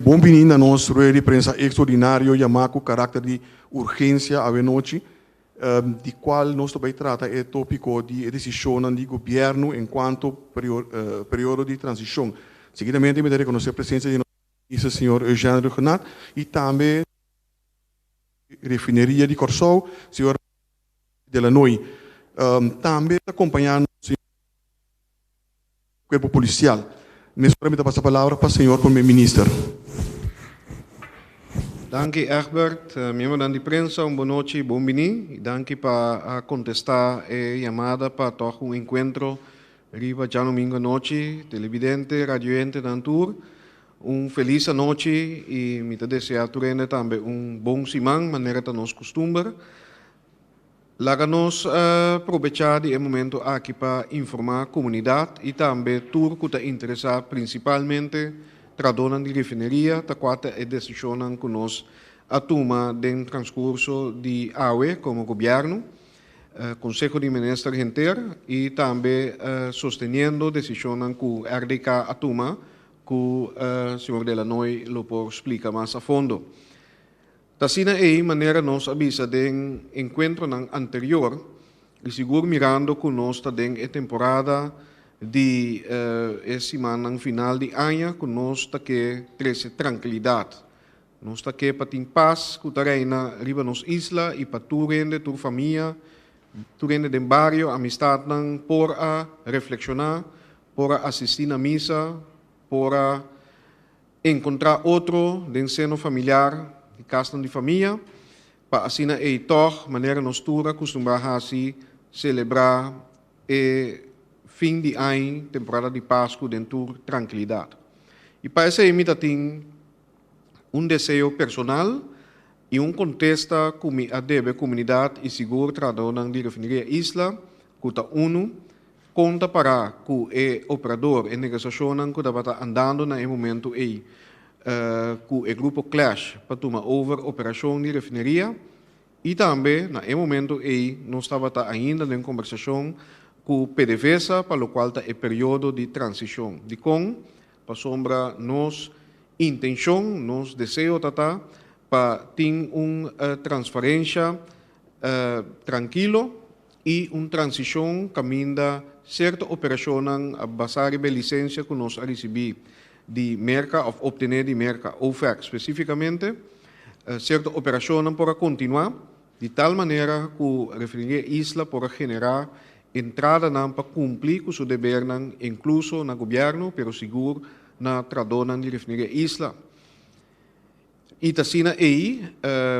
Bon bini na nos rueda di prensa ekstraordinario yamá ku karakter di urgensia awe nochi, di kual nos ta bai trata e tópiko di e desishonnan di gobièrnu enkuanto periodo di transishon. Seguidamente mi ta rekonosé presensia di nos Minister señor Eugène Rhuggenaath i tambe Refineria di Kòrsou, señor Delanoy. Tambe ta kompañá nos señor. Cuerpo Policial. Mesora mi ta pasa palabra pa señor Prome Minister. Danki Egbert. Miembronan di prensa un bonochi y bon bini. Y danki pa a contesta e yamada pa tog un encuentro riba djadomingo anochi. Televidente, radioentenan tur un feliz anochi y mi ta desea tur hende tambe un bon siman manera ta nos custumber. Laga nos probechá di e momento aki pa informá komunidat i tambe tur ku ta interesá, prinsipalmente trahadónan di refineria, ta kua ta e desishonnan ku nos a tuma den transkurso di awe komo gobièrnu, Konseho di Minister henter i tambe sosteniendo desishonnan ku RDK a tuma ku señor Delanoy lo por splika mas a fondo. Ta asina ei manera nos a bisa den enkuentronan anterior i sigur mirando ku nos ta den e temporada di e simannan final di aña ku nos ta ke trese trankilidat. Nos ta ke pa tin pas ku ta reina riba nos isla i pa tur hende, tur famia, tur hende den bario, amistatnan por a reflekshoná, por a asistí na misa, por a Enkontrá otro den seno familiar di kasnan di famia, pa asina ei tòg, manera nos tur a kustumbrá hasi, selebrá e fin di añ, temporada di Pasku, den tur trankilidat. I pa esei mi ta tin un deseo personal i un kontesta ku mi a debe komunidat i sigur trahadónan di Refineria Isla, ku ta unu, Kon ta pará ku e operador e negosiashonnan ku tabata andando na e momentu ei ku e grupo Clash pa tuma over operashon di refineria? I tambe na e momentu ei nos tabata ainda den kombersashon ku PDVSA pa lokual ta e periodo di transishon. Dikon? Pasobra nos intenshon, nos deseo ta ta pa tin un transparensha trankilo i un transishon kaminda sierto operashonnan basá riba e lisensia ku nos a risibí di Merka òf optené di Merka, OFAC spesífikamente, sierto operashonnan por a kontinuá di tal manera ku Refineria Isla por a generá entradanan pa kumpli ku su debernan inkluso na gobièrnu pero sigur na trahadónan di Refineria Isla. I ta asina ei,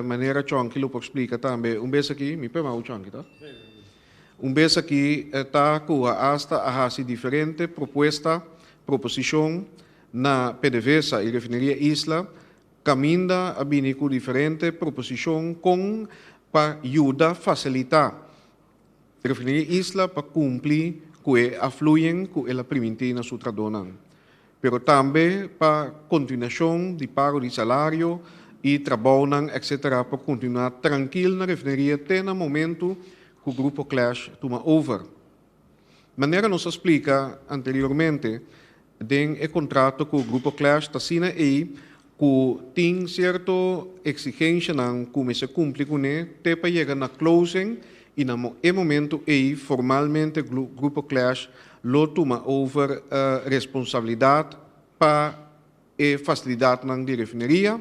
manera Chonky lo por splika tambe un bes aki, mi pema u Chonky ta? Un bes aki ta ku a asta a hasi diferente propuesta, proposishon na PDVSA i Refineria Isla, kaminda a bini ku diferente proposishon kon pa yuda fasilitá Refineria Isla pa kumpli ku e afluyen ku el a primintí na su trahadónan, pero tambe pa kontinuashon di pago di salario i trabounan etc. Por kontinuá trankil na refineria te na momentu ku Grupo Clash tuma over. Manera nos a splika anteriormente, den e kontrato ku Grupo Clash ta asina ei ku tin sierto eksigenshanan ku mester kumpli kuné te pa yega na closing i na e momento ei formalmente Grupo Clash lo tuma over responsabilidat pa e fasilidatnan di refineria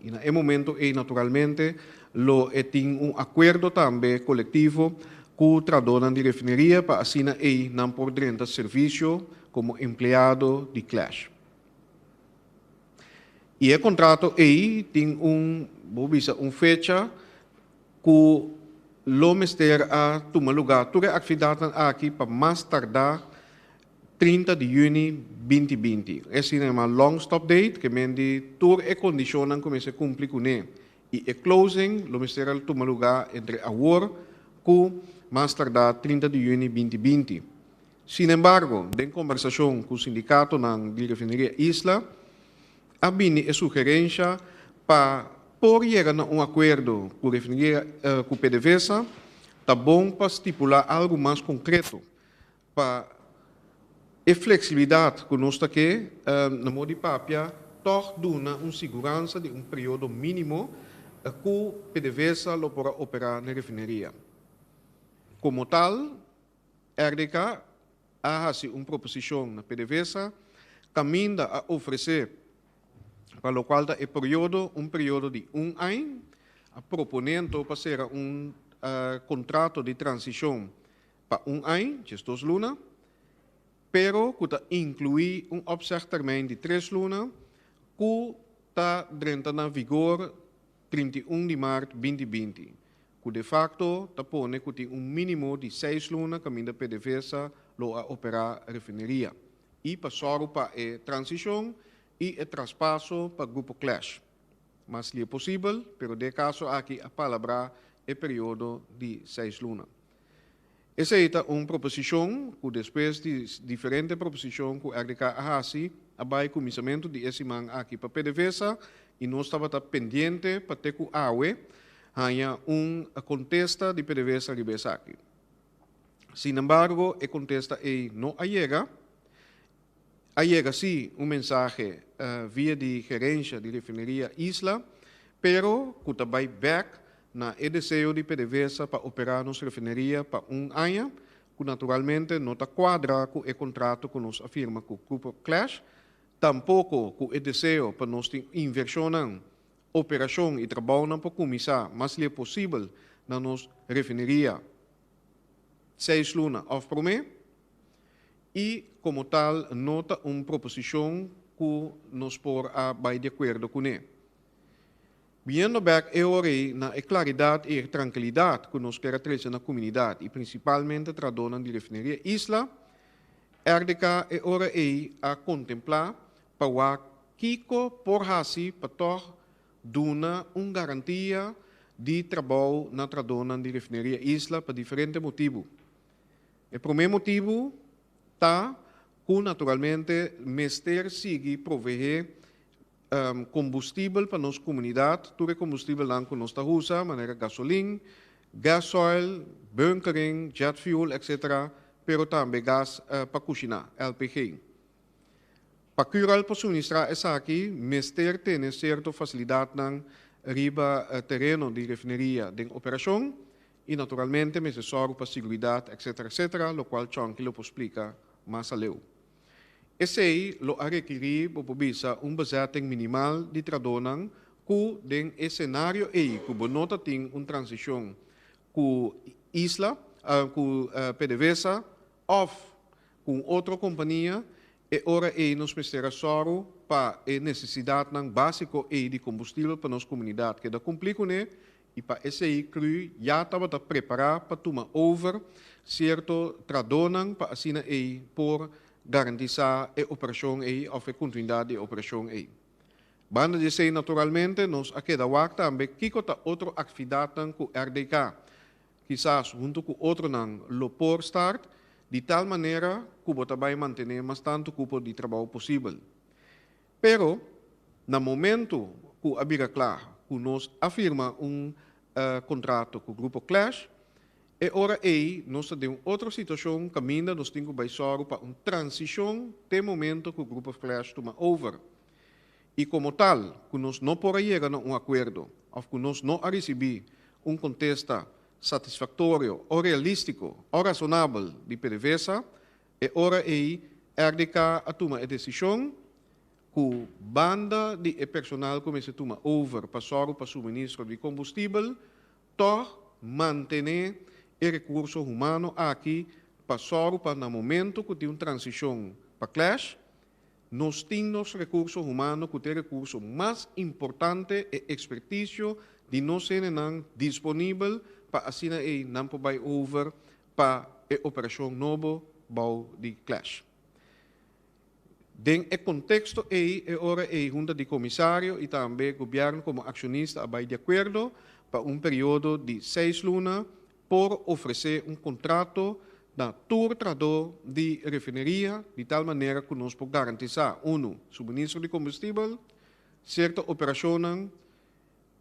i na e momento ei naturalmente lo e tin un akuerdo tambe kolektivo ku trahadónan di refineria pa asina ei nan por drenta servisio komo empleado di Clash. I e kontrato ei tin un, bo bisa, un fecha ku lo mester a tuma lugá tur e aktividatnan aki pa mas tardá 30 di yüni 2020. Esei nan yama long stop date, ke men di tur e kondishonnan ku mester kumpli kuné. I e closing lo mester a tuma lugá entre awor ku mas tardá 30 di yüni 2020. Sinembargo, den kombersashon ku sindikatonan di Refineria Isla, a bini e sugerensha pa por yega na un akuerdo ku Refineria ku PDVSA, ta bon pa stipulá algu mas konkreto pa e fleksibilidat ku nos ta ke na modo di papia. tòg duna un siguransa di un periodo mínimo ku PDVSA lo por a operá na e refineria. Komo tal, RDK a hasi un proposishon na PDVSA kaminda a ofresé pa lokual ta e periodo, un periodo di un añ, a proponé anto pa sera un kontrato di transishon pa un añ, 12 luna, pero ku ta inkluí un opzegtermijn di 3 luna ku ta drenta na vigor 31 di mart 2020, ku de fakto ta pone ku tin un mínimo di 6 luna kaminda PDVSA lo a operá refineria i pa sòru pa e transishon i e traspaso pa Grupo Klesch mas lie posibel, pero den e kaso aki a palabrá e periodo di 6 luna. Esei ta un proposishon ku despues di diferente proposishon ku RDK a hasi a bai kuminsamentu di e siman aki pa PDVSA i nos tabata pendiente pa te ku awe haña un kontesta di PDVSA riba esaki. Sinembargo e kontesta ei no a yega. A yega sí un mensahe via di gerensha di Refineria Isla, pero ku ta bai bèk na e deseo di PDVSA pa operá nos refineria pa un aña, ku naturalmente no ta kuadra ku e kontrato ku nos a firma ku Grupo Klesch, tampoko ku e deseo pa nos tin invershonnan, operashon i trabounan pa kuminsá mas lie posibel na nos refineria 6 luna òf promé. I komo tal no ta un proposishon ku nos por a bai di akuerdo kuné. Biniendo bèk e ora ei na e klaridat i e trankilidat ku nos kier a trese na komunidat i prinsipalmente trahadónan di Refineria Isla, RDK e ora ei a kontemplá pa wak kiko por hasi pa tòg duna un garantia di trabou na trahadónan di Refineria Isla pa diferente motibu. E promé motibu ta ku naturalmente mester sigui proveé kombustibel pa nos komunidat, tur e kombustibelnan ku nos ta usa, manera gasolin, gasoil, bunkering, jet fuel, etcetera, pero tambe gas pa kushiná, LPG. Pa Cural por suministrá esaki mester tene sierto fasilidatnan riba tereno di refineria den operashon i naturalmente mester sòru pa siguridat etcetera etcetera lokual Chonky lo por splika mas aleu. Esei lo a rekirí bo por bisa un bezetting minimal di tradónan ku den e senario ei ku bo no ta tin un transishon ku Isla ku PDVSA òf ku un otro kompania, e ora ei nos mester a sòru pa e nesesidatnan básiko ei di kombustibel pa nos komunidat keda kumplí kuné i pa esei cru ya tabata prepará pa tuma over sierto tradónan pa asina ei por garantisá e operashon ei òf e kontinuidat di e operashon ei. Banda di esei naturalmente nos a keda wak tambe kiko ta otro aktividatnan ku RDK kisas huntu ku otronan lo por start di tal manera ku bo ta bai mantené mas tantu kupo di trabou posibel. Pero na momentu ku a bira kla ku nos a firma un kontrato ku Grupo Klesch, e ora ei nos ta den un otro situashon kaminda nos tin ku bai sòru pa un transishon te momento ku Grupo Klesch tuma over. I komo tal ku nos no por a yega na un akuerdo òf ku nos no a risibí un kontesta satisfaktorio o realístiko o rasonabel di PDVSA, e ora ei RDK a tuma e desishon ku banda di e personal ku mester tuma over pa sòru pa suministro di kombustibel, tòg mantené e rekurso humano aki pa sòru pa na momento ku tin un transishon pa Klesch, Nos tin nos rekurso humano ku ta e rekurso mas importante, e ekspertisio di nos hendenan disponibel pa asina ei nan por bai over pa e operashon nobo bou di Klesch. Den e konteksto ei e ora ei Hunta di Komisario i tambe Gobièrnu komo akshonista a bai di akuerdo pa un periodo di 6 luna por ofresé un kontrato na tur trahadó di refineria di tal manera ku nos por garantisá, unu, suministro di kombustibel, sierto operashonnan,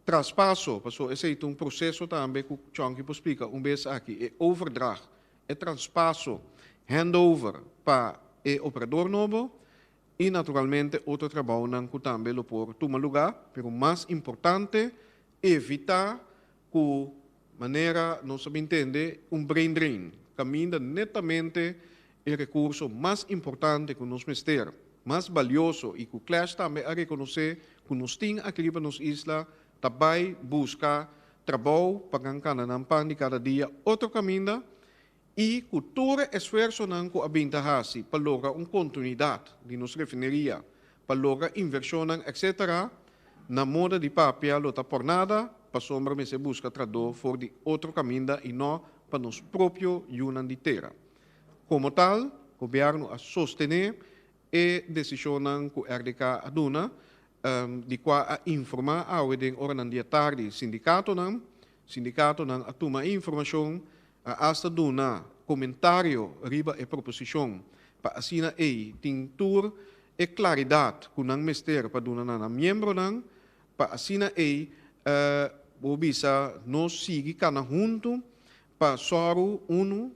traspaso, pasobra esei ta un proseso tambe ku Chonky por splika un bes aki, e overdracht, e traspaso, handover pa e operador nobo. I naturalmente otro trabounan ku tambe lo por tuma lugá, pero mas importante, evitá ku, manera nos a bin tende, un brain drain, kaminda netamente e rekurso mas importante ku nos mester, mas balioso i ku Clash tambe a rekonosé ku nos tin aki riba nos isla, ta bai buska trabou pa nan kana nan pan di kada dia otro kaminda. I ku tur e esfuersonan ku a bin ta hasi pa logra un kontinuidat di nos refineria, pa logra invershonnan etc. Na moda di papia lo ta por nada, pasobra mester buska tradó for di otro kaminda i no pa nos propio yunan di tera. Komo tal, gobièrnu a sostené e desishonnan ku RDK a duna, di kua a informá awe den oranan di atardi sindikatonan. Sindikatonan a tuma e informashon, a asta duna komentario riba e proposishon pa asina ei tin tur e klaridat ku nan mester pa duna na nan miembronan, pa asina ei bo bisa nos sigui kana huntu pa sòru unu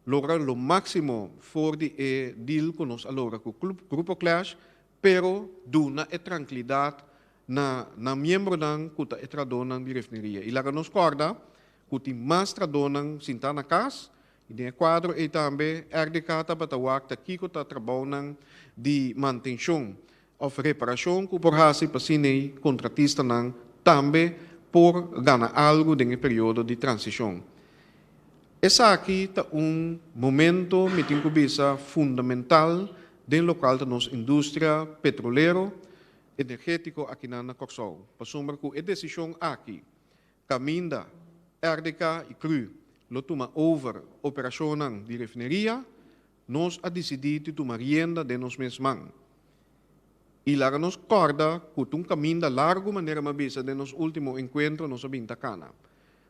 logra lo máksimo for di e deal ku nos a logra ku Grupo Clash, pero duna e trankilidat na nan miembronan ku ta e tradónan di refineria. I laga nos kòrda ku tin mas tradónan sintá na kas, i den e kuadro ei tambe RDK tabata wak ta kiko ta trabounan di mantenshon òf reparashon ku por hasi pa asina ei kontratistanan tambe por gana algu den e periodo di transishon. Esaki ta un momento, mi tin ku bisa, fundamental den lokual ta nos industria petrolero, energétiko akinan na Kòrsou, pasobra ku e desishon aki kaminda RDK i cru lo tuma over operashonnan di refineria, nos a disidí di tuma rienda den nos mes man. I laga nos kòrda ku ta un kaminda largu manera mi a bisa den nos último enkuentro nos a bin ta kana.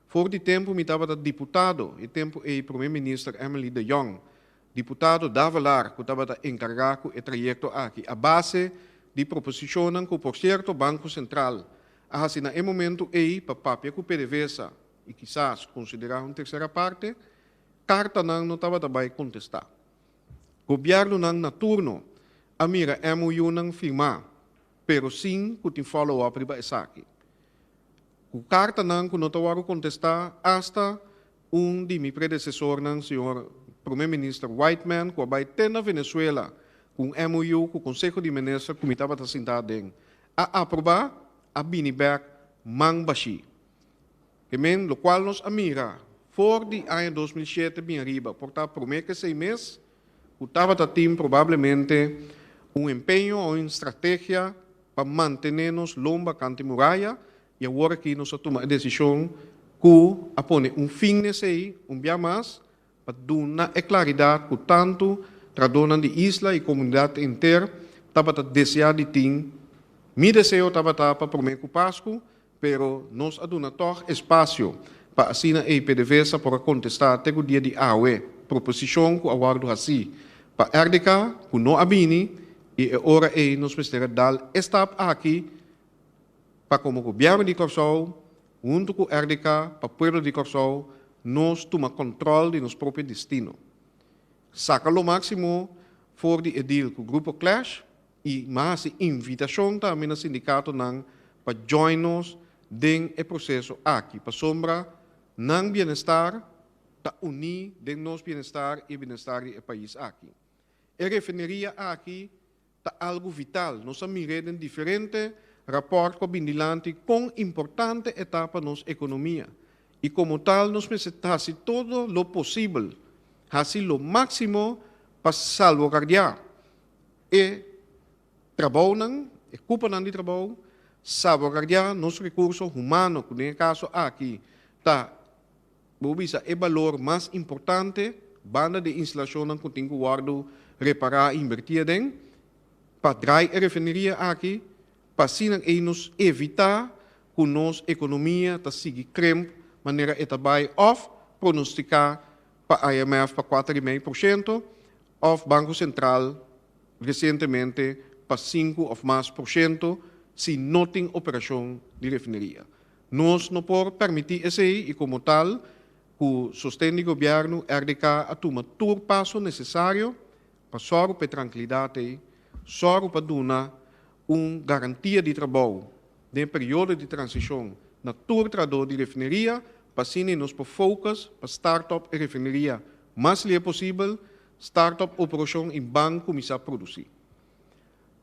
For di tempu mi tabata diputado, e tempu ei Prome Minister Emily de Jong, diputado Davelaar ku tabata enkargá ku e trayekto aki a base di proposishonnan ku por sierto Banko Sentral a hasi na e momentu ei pa papia ku PDVSA i kisas konsiderá un tersera parte, kartanan no tabata bai kontestá. Gobièrnunan na turno a mira MOU-nan firmá, pero sin ku tin follow-up riba esaki. Ku kartanan ku no ta wòrdu kontestá, asta un di mi predesesornan, señor Prome Minister Whiteman, ku a bai te na Venezuela ku un MOU ku Konseho di Minister ku mi tabata sintá aden a aprobá, a bini bèk man bashí. Ke men lokual nos a mira for di aña 2007 bin ariba, por ta promé ke sei mes, ku tabata tin probablemente un empeño o un strategia pa mantené nos lomba kant'i muraya i awor aki nos a tuma e desishon ku a pone un fin n'esei un bia mas pa duna e klaridat ku tantu tradónan di isla i komunidat henter tabata deseá di tin. Mi deseo tabata pa promé ku Pasku, pero nos a duna tòg espasio pa asina ei PDVSA por a kontestá te ku dia di awe proposishon ku a wòrdu hasí pa RDK ku no a bini i e ora ei nos mester a dal e stap aki pa komo gobièrnu di Kòrsou huntu ku RDK pa pueblo di Kòrsou nos tuma kòntròl di nos propio destino. Saka lo máksimo for di e deal ku Grupo Clash I m'a hasi invitashon tambe na sindikatonan pa join nos den e proseso aki, pasobra nan bienestar ta uní den nos bienestar i e bienestar di e pais aki. E refineria aki ta algu vital, nos a mir'é den diferente rapòrt ku a bin dilanti kon importante e ta pa nos ekonomia i komo tal nos mester hasi todo lo posibel, hasi lo máksimo pa salvaguardiá E trabounan, e kuponan di trabou, salvaguardiá nos rekurso humano, ku den e kaso aki ta, bo bisa, e balor mas importante, banda di e instalashonnan ku tin ku wòrdu repará i inbertí aden, pa drai e refineria aki, pa asina ei nos evitá ku nos ekonomia ta sigui krimp manera e ta bai òf pronostiká pa IMF pa 4,5%, òf Banko Sentral resientemente pa 5 òf mas porshento si no tin operashon di refineria. Nos no por permití esei i komo tal, ku sosten di gobièrnu, RDK a tuma tur paso nesesario pa sòru pa e trankilidat ei. Sòru pa duna un garantia di trabou den e periodo di transishon na tur trahadó di refineria pa asina nos por focus pa start up e refineria mas lihe posibel, start up operashon i ban kuminsá produsí.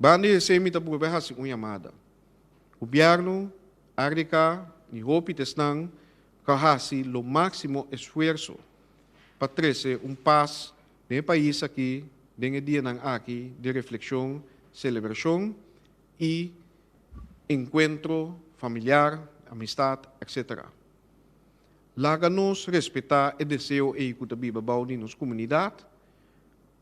Banda di esei mi ta purba hasi un yamada. Gobièrnu, RDK i hopi ta esnan ku a hasi lo máksimo esfuerso pa trese un pas den e pais aki den e dianan aki di reflekshon, selebrashon i enkuentro familiar, amistat, etc. Laga nos respetá e deseo ei ku ta biba bou di nos komunidat.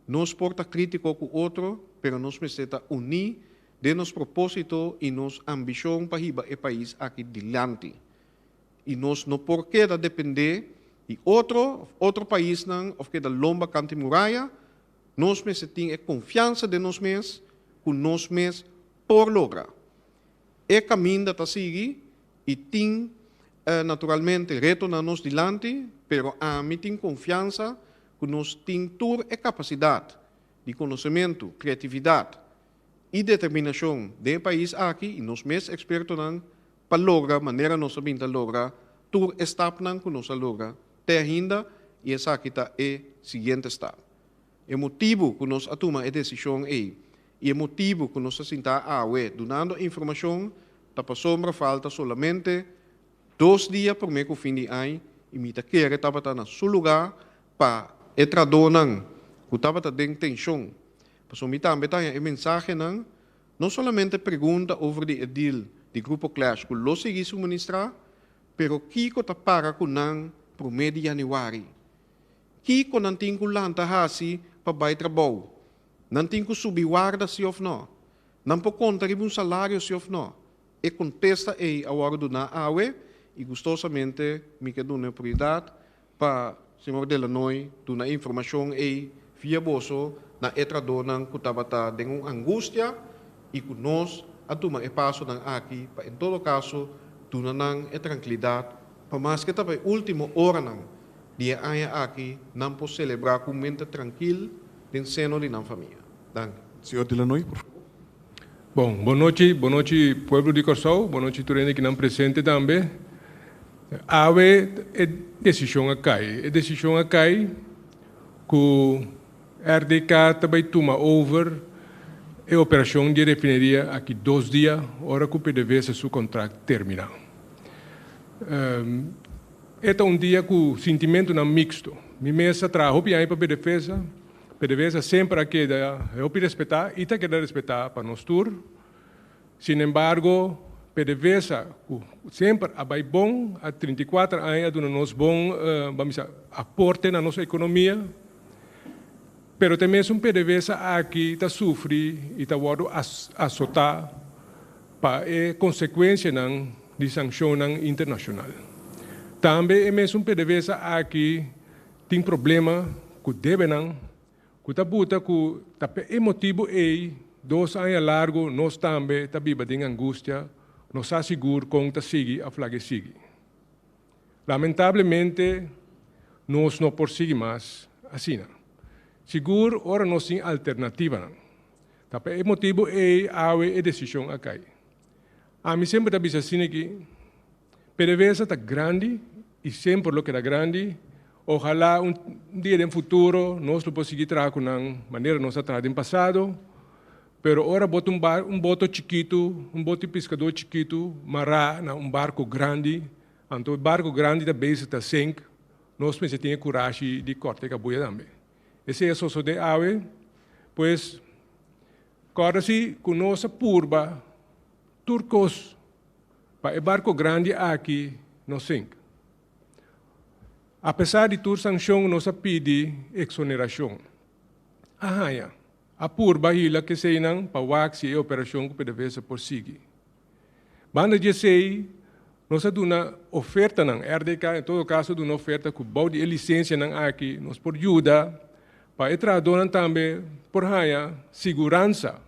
Nos por ta krítiko ku otro, pero nos mester ta uní den nos propósito i nos ambishon pa hiba e pais aki dilanti. I nos no por keda dependé di otro òf otro paisnan òf keda lomba kant'i muraya. Nos mester tin e konfiansa den nos mes ku nos mes por logra. E kaminda ta sigui i tin naturalmente retonan nos dilanti, pero ami tin konfiansa ku nos tin tur e kapasidat di konosementu, kreatividat i determinashon den e pais aki i nos mes ekspertonan pa logra manera nos a bin ta logra tur e stapnan ku nos a logra te ainda i esaki ta e siguiente stap. E motibu ku nos a tuma e desishon ei i e motibu ku nos ta sintá awe dunando informashon ta pasobra falta solamente dos dia promé ku fin di añ i mi ta kere tabata na su lugá pa e trahadónan ku tabata den tenshon. Pasobra mi tambe ta haña e mensahenan no solamente pregunta over di e deal di Grupo Clash ku lo sigui suministrá, pero kiko ta para ku nan promé di yanüari. Kiko nan tin ku lanta hasi pa bai trabou? Nan tin ku subi warda si òf nò? Nan por konta riba un salario si òf nò? E kontesta ei a wòrdu duná awe i gustosamente mi ke duna e oportunidat pa señor Delanoy duna e informashon ei via boso na e trahadónan ku tabata den un angustia i ku nos a tuma e pasonan aki pa en todo kaso duna nan e trankilidat pa maske ta pa e último oranan di e aña aki nan por selebrá ku un mente trankil den seno di nan famia. Danki. Señor Delanoy, por favor. Bon, bon nochi, bon nochi pueblo di Kòrsou, bon nochi tur hende kinan presente tambe. Awe e desishon a kai, e desishon a kai ku RDK ta bai tuma over e operashon di e refineria aki dos dia ora ku PDVSA su kontrakt terminá. E ta un dia ku sintimentunan miksto. Mi mes a traha hopi aña pa PDVSA. PDVSA semper a keda hopi respetá i ta keda respetá pa nos tur. Sinembargo, PDVSA ku semper a bai bon, a 34 aña a duna nos bon, ban bisa, aporte na nos ekonomia. Pero te mesun PDVSA aki ta sufri i ta wòrdu asotá pa e konsekuensianan di sankshonnan internashonal. Tambe e mesun PDVSA aki tin problema ku debenan ku ta buta ku ta p'e e motibu ei dos aña largu nos tambe ta biba den angustia, no sa sigur kon ta sigui òf lag'e sigui. Lamentablemente nos no por sigui mas asina. Sigur ora nos tin alternativanan. Ta p'e e motibu ei awe e desishon a kai. Ami semper ta bisa asina ki PDVSA ta grandi y semper lo keda grandi. Ojalá un dia den futuro nos lo por sigui traha cu nan manera nos a traha den pasado. Pero ora bo ta un bar un boto chikitu, un boto di piscador chikitu mará na un barco grandi, anto e barco grandi ta bezig ta sink, nos mester tin e curashi di corta e cabuya tambe. Esey a sosode awe, pues Kòrda si ku nos a purba tur kos pa e barko grandi aki no sink. Apesar di tur sankshon nos a pidi eksonerashon. A haña, a purba hila keseinan pa wak si e operashon ku PDVSA por sigui. Banda di esei nos a duna ofertanan, RDK en todo kaso a duna oferta ku bou di e lisensianan aki nos por yuda pa e trahadónan tambe por haña siguransa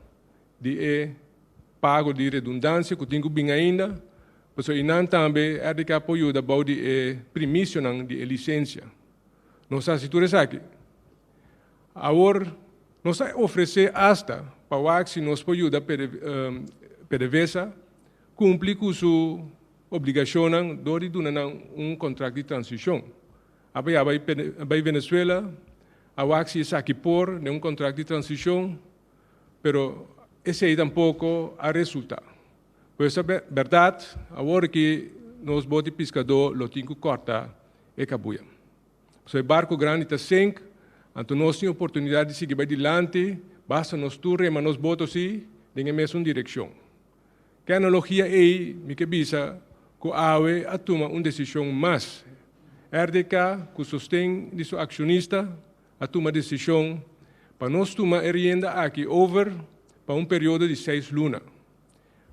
di e pago di redundansia ku tin ku bin ainda, pasobra einan tambe RDK por yuda bou di e primisionan di e lisensia. Nos a hasi tur esaki. Awor nos a ofresé asta. pa wak si nos por yuda PDVSA kumpli ku su obligashonnan dor di duna nan un kontrakt di transishon. A bai a bai Venezuela a wak si esaki por den un kontrakt di transishon, pero esei tampoko a resultá. Pues ta bèrdat, awor ki nos bot di piskadó lo tin ku kòrta e kabuya. Pasobra e barku grandi ta sink, anto nos tin oportunidat di sigui bai dilanti, basta nos tur rema nos boto si den e mesun direkshon. Ke analogia ei mi ke bisa ku awe a tuma un desishon mas. RDK ku sosten di su akshonista a tuma desishon pa nos tuma e rienda aki over pa un periodo di seis luna.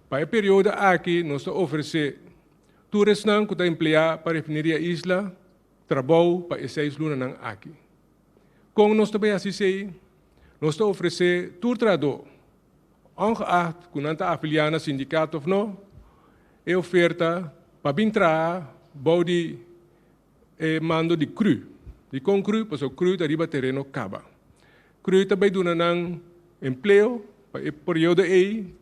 Pa e periodo aki nos ta ofresé tur esnan ku ta empleá pa Refineria Isla trabou pa e seis lunanan aki. Kon nos ta bai hasi esei? Nos ta ofresé tur trahadó, ongeacht ku nan ta afiliá na sindikato òf no, e oferta pa bin traha bou di e mando di cru. Dikon cru? Pasobra cru ta riba tereno kaba. Cru ta bai duna nan empleo pa e periodo ei,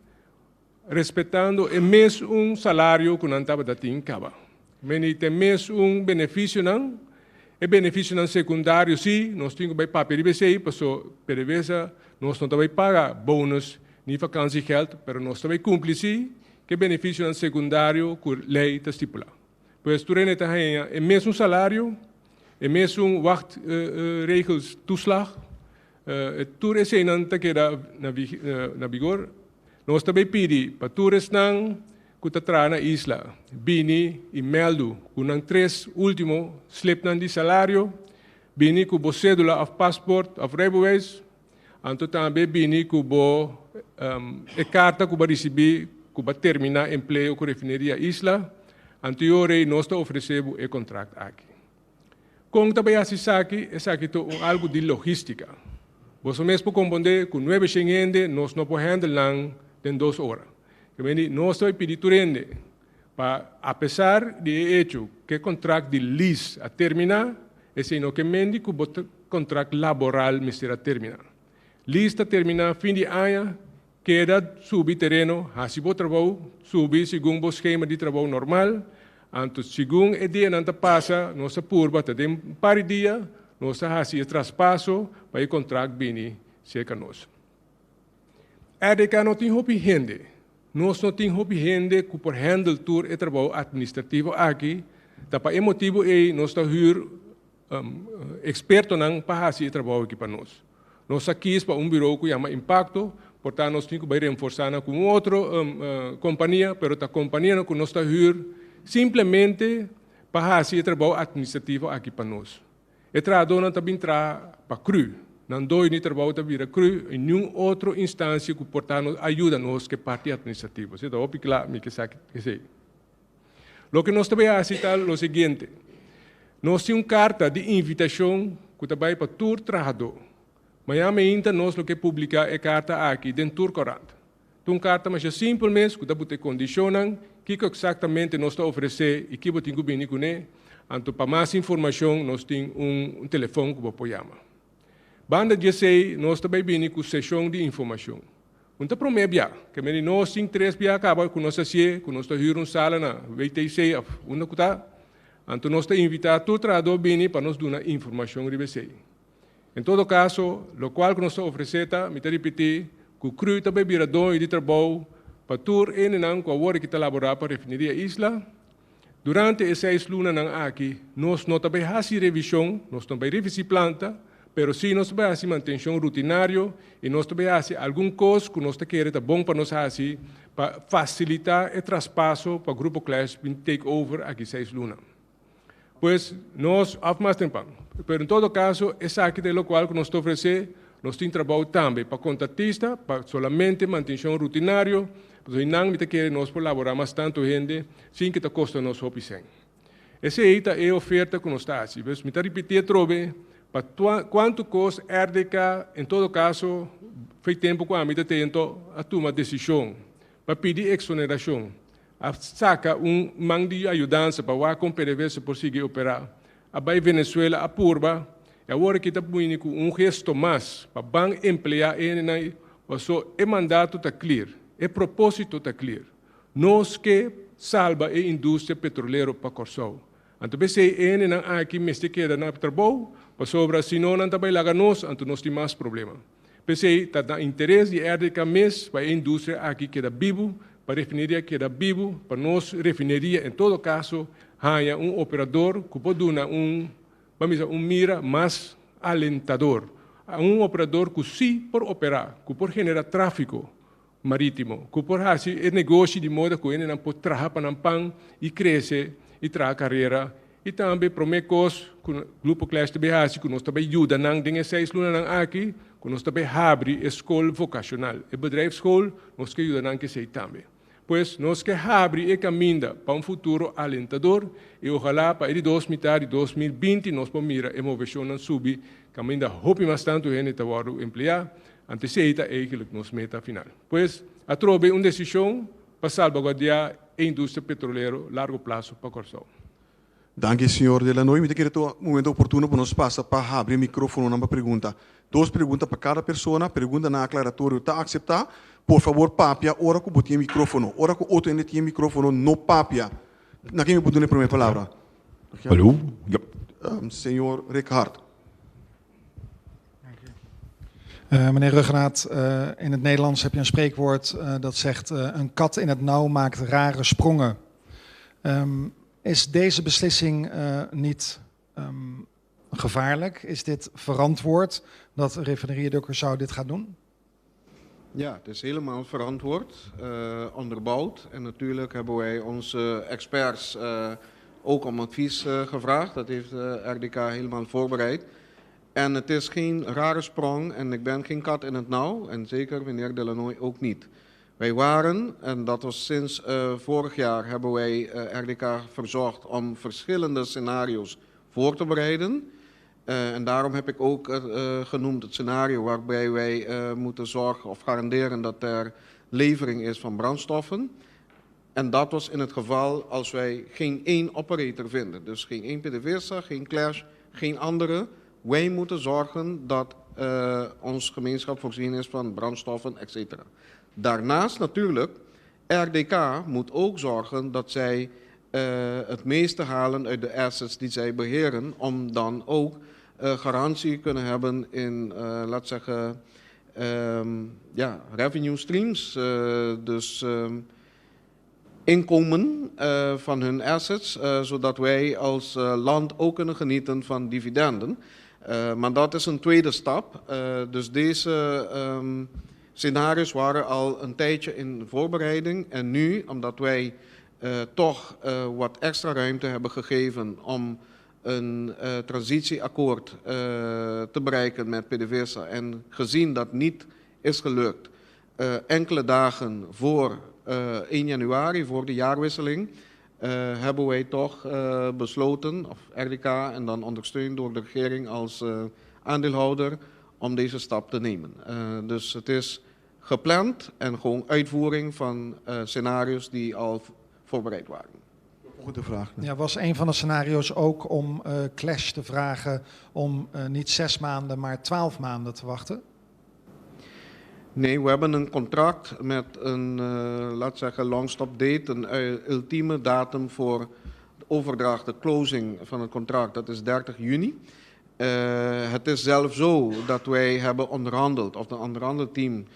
respetando e mes un salario ku nan tabata tin kaba. Meni ta e mes un benefisionan, e benefisionan sekundario si, nos tin ku bai papia riba esei, pasobra PDVSA nos no ta bai paga bonus ni vakansiegeld, pero nos ta bai kumpli si ku e benefisionan sekundario ku lei ta stipulá. Pues tur hende ta haña e mesun salario, e mesun wachtregels toeslag, tur eseinan ta keda na vigor. Nos ta bay pidi pa tur esnan ku ta traha na isla bini i mèldu ku nan tres último slipnan di salario, bini ku bo sédula òf pasport òf rijbewijs, anto tambe bini ku bo e karta ku bo a risibí ku bo a terminá empleo ku Refineria Isla, anto e ora ei nos ta ofresé bo e kontrakt aki. Kon ta bai hasi esaki? Esaki ta un algu di logístika. Boso mes por komprondé ku nuebe shen hende nos no por hèndel nan den dos ora. Ke mende nos ta bai pidi tur hende pa apesar di e echo ku e kontrakt di lease a terminá, esei no ke mende ku bo kontrakt laboral mester a terminá. Lease ta terminá fin di aña, Keda subi tereno, hasi bo trabou, subi segun bo skema di trabou normal. Anto segun e dianan ta pasa, nos ta purba ta den un par di dia nos ta hasi e traspaso pa e kontrakt bini serka nos. RDK no tin hopi hende. Nos no tin hopi hende ku por handle tur e trabou administrativo aki. Ta pa e motibu ei nos ta hür Ekspertonan pa hasi e trabou aki pa nos. Nos a kis pa un birou ku yama Impacto, por ta nos tin ku bai renforsá nan ku un otro kompania, pero ta kompanianan ku nos ta hür simplemente pa hasi e trabou atministrativo aki pa nos. E trahadónan ta bin traha pa cru, nan doño di trabou ta bira cru i niun otro instansia ku por ta nos a yuda nos ku e parti atministrativo. Esei ta hopi kla mi ke sa esei. Loke nos ta bai hasi ta lo siguiente, Nos tin un karta di invitashon ku ta bai pa tur trahadó. Mañan meinta nos lo ke publiká e karta aki den tur korant. Ta un karta masha simpel mes ku ta buta e kondishonnan, kiko eksaktamente nos ta ofresé i ki bo tin ku bini kuné. Anto pa mas informashon nos tin un telefòn ku bo por yama. Banda di esei nos ta bai bini ku seshon di informashon. Un ta promé bia, ke meni nos tin tres bia kaba ku nos hasié, ku nos ta hür un sala na WTC òf unda ku ta, anto nos ta invitá tur trahadó bini pa nos duna informashon riba esei. En todo kaso, lokual ku nos ta ofresé ta, mi ta ripití, ku cru ta bai bira doño di trabou pa tur hendenan ku awor aki ta laborá pa Refineria Isla. Durante e seis lunanan aki, nos no ta bai hasi revishon, nos no bai revisí planta, pero sí nos ta bai hasi mantenshon rutinario i nos ta bai hasi algun kos ku nos ta kere ta bon pa nos hasi pa fasilitá e traspaso pa Grupo Clash bin take over aki seis luna. Pues nos, òf mas tempan. Pero en todo kaso, esaki ta e lokual ku nos ta ofresé. Nos tin trabou tambe pa kontatista, pa solamente mantenshon rutinario, pasobra einan mi ta kere nos por laborá mas tantu hende sin ke ta kosta nos hopi sèn. Esei ta e oferta ku nos ta hasi. Pues mi ta ripití atrobe, pa kuantu kos RDK, en todo kaso, fei tempu ku ami ta tento a tuma desishon pa pidi eksonerashon. A saka un man di ayudansa pa wak kon PDVSA por sigui operá. A bai Venezuela a purba i awor aki ta bini ku un gesto mas pa ban empleá e hendenan ei. Paso e mandato ta clear, e propósito ta clear. Nos ke salba e industria petrolero pa Kòrsou. Anto p'esei e hendenan aki mester keda na trabou, pasobra si no nan ta bai laga nos, anto nos tin mas problema. P'esei ta na interes di RDK mes pa e industria aki keda bibu, pa refineria keda bibu, pa nos refineria en todo kaso haña un operador ku por duna un, ban bisa, un mira mas alentador. Un operador ku sí por operá, ku por generá tráfiko marítimo, ku por hasi e negoshi di moda ku hendenan por traha pa nan pan i krese i traha karera. I tambe promé kos ku Grupo Clash ta bai hasi ku nos ta bai yuda nan den e seis lunanan aki, ku nos ta bai habri e skol vokashonal, e bedrijfsschool, nos ke yuda nan ku esei tambe. Pues nos ke habri e kaminda pa un futuro alentador i ojalá pa e di dos mitar di 2020 nos por mira e moveshonnan subi kaminda hopi mas tantu hende ta wòrdu empleá. Anto esei ta eigenlijk nos meta final. Pues atrobe un desishon pa salbaguardiá e industria petrolero largo plaso pa Kòrsou. Danki señor De Lanoy. Mi ta kere ta momento oportuno pa nos pasa pa habri e microfononan pa pregunta. Dos pregunta pa cada persona. Preguntanan aclaratorio ta acepta. Por favor papia ora cu bo tin e microfono. Ora cu otro hende tin e microfono no papia. Na ken mi por duna e prome palabra? Hallo? Ja. Señor Rick Hart. Meneer Rhuggenaath, in het Nederlands heb je een spreekwoord dat zegt: een kat in het nauw maakt rare sprongen. Is deze beslissing niet gevaarlijk? Is dit verantwoord dat Refineria de Curaçao dit gaat doen? Ja, het is helemaal verantwoord, onderbouwd. En natuurlijk hebben wij onze experts ook om advies gevraagd. Dat heeft RDK helemaal voorbereid. En het is geen rare sprong en ik ben geen kat in het nauw. En zeker meneer Delanoy ook niet. Wij waren, en dat was sinds vorig jaar, hebben wij RDK verzocht om verschillende scenario's voor te bereiden. En daarom heb ik ook genoemd het scenario waarbij wij moeten zorgen of garanderen dat er levering is van brandstoffen. En dat was in het geval als wij geen één operator vinden. Dus geen één PDVSA, geen Clash, geen andere. Wij moeten zorgen dat ons gemeenschap voorzien is van brandstoffen, et cetera. Daarnaast natuurlijk, RDK moet ook zorgen dat zij het meeste halen uit de assets die zij beheren, om dan ook garantie kunnen hebben in, laat zeggen, ja, revenue streams. Dus inkomen van hun assets, zodat wij als land ook kunnen genieten van dividenden. Maar dat is een tweede stap. Dus deze scenario's waren al een tijdje in voorbereiding. En nu, omdat wij toch wat extra ruimte hebben gegeven om een transitieakkoord te bereiken met PDVSA en gezien dat niet is gelukt, enkele dagen voor 1 januari, voor de jaarwisseling, hebben wij toch besloten, of RDK en dan ondersteund door de regering als aandeelhouder, om deze stap te nemen. Dus het is gepland en gewoon uitvoering van scenario's die al voorbereid waren. Volgende vraag. Ja, was een van de scenario's ook om Clash te vragen om niet 6 maanden, maar 12 maanden te wachten? Nee, we hebben een contract met een, laat zeggen, long stop date, een ultieme datum voor de overdracht, de closing van het contract. Dat is 30 juni. Het is zelf zo dat wij hebben onderhandeld, of de onderhandelteam.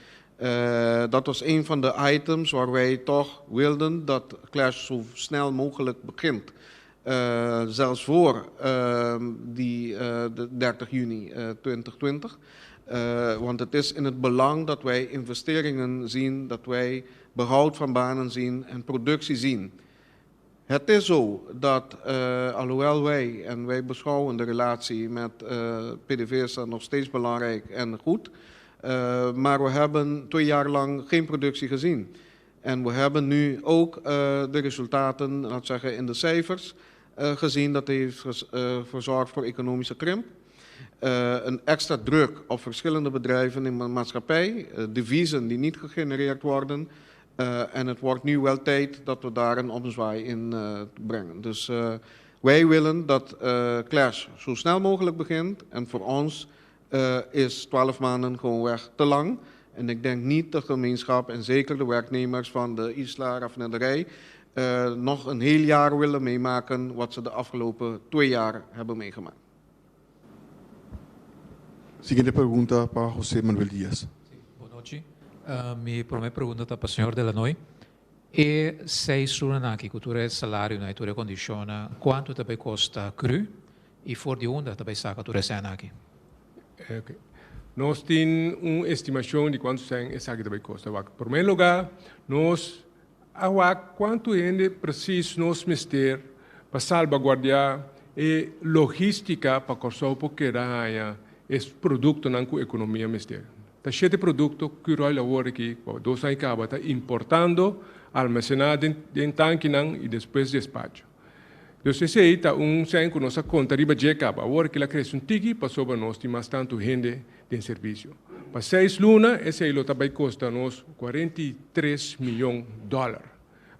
Dat was een van de items waar wij toch wilden dat Clash zo snel mogelijk begint. Zelfs voor die, de 30 juni 2020. Want het is in het belang dat wij investeringen zien, dat wij behoud van banen zien en productie zien. Het is zo dat, alhoewel wij, en wij beschouwen de relatie met PDVSA nog steeds belangrijk en goed, maar we hebben 2 jaar lang geen productie gezien. En we hebben nu ook de resultaten, laat zeggen, in de cijfers gezien. Dat heeft verzorgd voor economische krimp. Een extra druk op verschillende bedrijven in de maatschappij, deviezen die niet gegenereerd worden. En het wordt nu wel tijd dat we daar een omzwaai in brengen. Dus wij willen dat Clash zo snel mogelijk begint. En voor ons is 12 maanden gewoonweg te lang. En ik denk niet de gemeenschap en zeker de werknemers van de Isla Raffinaderij nog een heel jaar willen meemaken wat ze de afgelopen 2 jaar hebben meegemaakt. Siguiente pregunta pa José Manuel Díaz. Bon nochi. Mi promé pregunta ta pa señor Delanoy. E 6 luna aki, ku tur salario i tur kondishon, kuantu ta bai kosta CRU i for di unda ta bai saka tur aki? Ok. Nos tin un estimashon di kuantu sèn esaki ta bai kosta. Na promé lugá, nos a wak kuantu hende presis nos mester pa salvaguardiá e logístika pa Kòrsou por keda haña e produktonan ku ekonomia mester. Ta shete produkto ku Curoil awor aki, 2 aña kaba, ta importando, almasená den tankinan i despues despacho. Anto, esei ta un sèn ku nos a konta riba dje kaba. Awor ku el a krese un tiki, pasobra nos tin mas tantu hende den servisio. Pa 6 luna, esei lo ta bai kosta nos 43 mion dòler.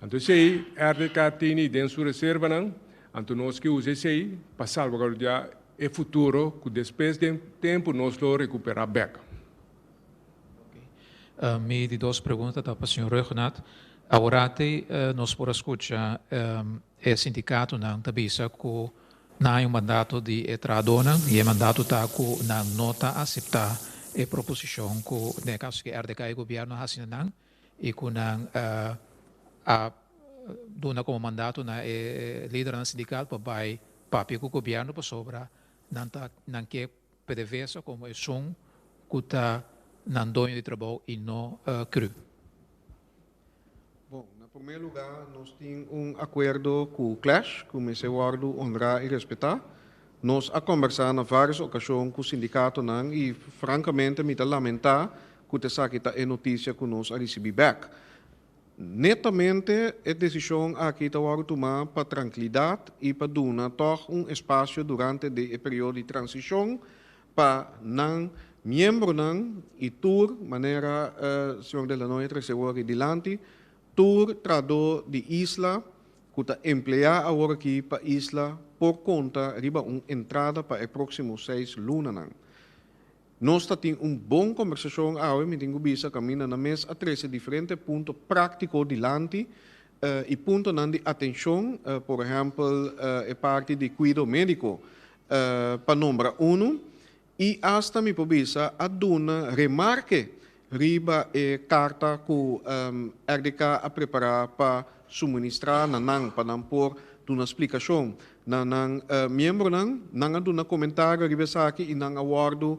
Anto, esei RDK tin den su reservanan, anto nos ke usa esei pa salvaguardiá e futuro, ku despues di tempu nos lo rekuperá bèk. Mi di dos pregunta ta pa señor Rhuggenaath. Awor nos por skucha e sindikatonan ta bisa ku nan un mandato di trahadónan i e mandato ta ku nan no ta aseptá e proposishon ku den kaso ku RDK i gobièrnu a hasi nan i ku nan a duna komo mandato na e lidernan sindikal pa bai papia ku gobièrnu pasobra nan ta nan ke PDVSA komo esun ku ta nan doño di trabou i no CRU. Bon, na promé lugá, nos tin un akuerdo ku Klesch, ku mester wòrdu honrá i respetá. Nos a kombersá na vários okashon ku sindikatonan i frankamente mi ta lamentá ku esaki ta e notisia ku nos a risibí bèk. Netamente e desishon aki ta tumá pa trankilidat i pa duna toch un espasio durante e periodo di transishon pa nan miembronan i tur manera señor Delanoy a trese dilanti, tur trahadó di Isla ku ta empleá awor aki pa Isla por konta riba un entrada pa e próksimo 6 lunanan. Nos tin un bon kombersashon awe, mi tin ku bisa, kaminda na mes a trese diferente punto práktiko dilanti i puntonan di atenshon, por ehèmpel, e parti di kuido médiko, pa nombra un, i hasta mi por bisa a duna remarke riba e karta ku RDK a prepará pa suministrá na nan, pa nan por duna splikashon na nan miembronan, nan a duna komentario riba esaki i nan a wòrdu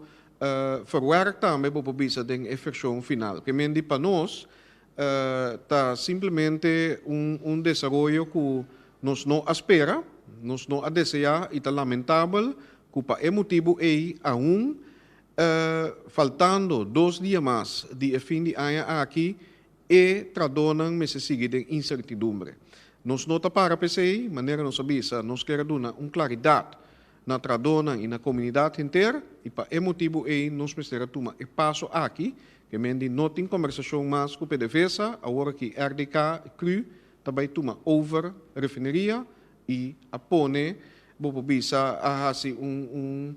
verwerkt tambe bo por bisa den e vershon final. Ke men di pa nos ta simplemente un desaroyo ku nos no a spera, nos no a deseá i ta lamentabel ku pa e motibu ei aún faltando 2 dia mas di e fin di aña aki e trahadónan mester sigui den insertidumbre. Nos no ta para p'esei, manera nos a bisa, nos ke duna un klaridat na trahadónan i na komunidat henter i pa e motibu ei nos mester tuma e paso aki, ke men di no tin kombersashon mas ku PDVSA, awor aki RDK, CRU, ta bai tuma over refineria i a pone, bo por bisa, a hasi un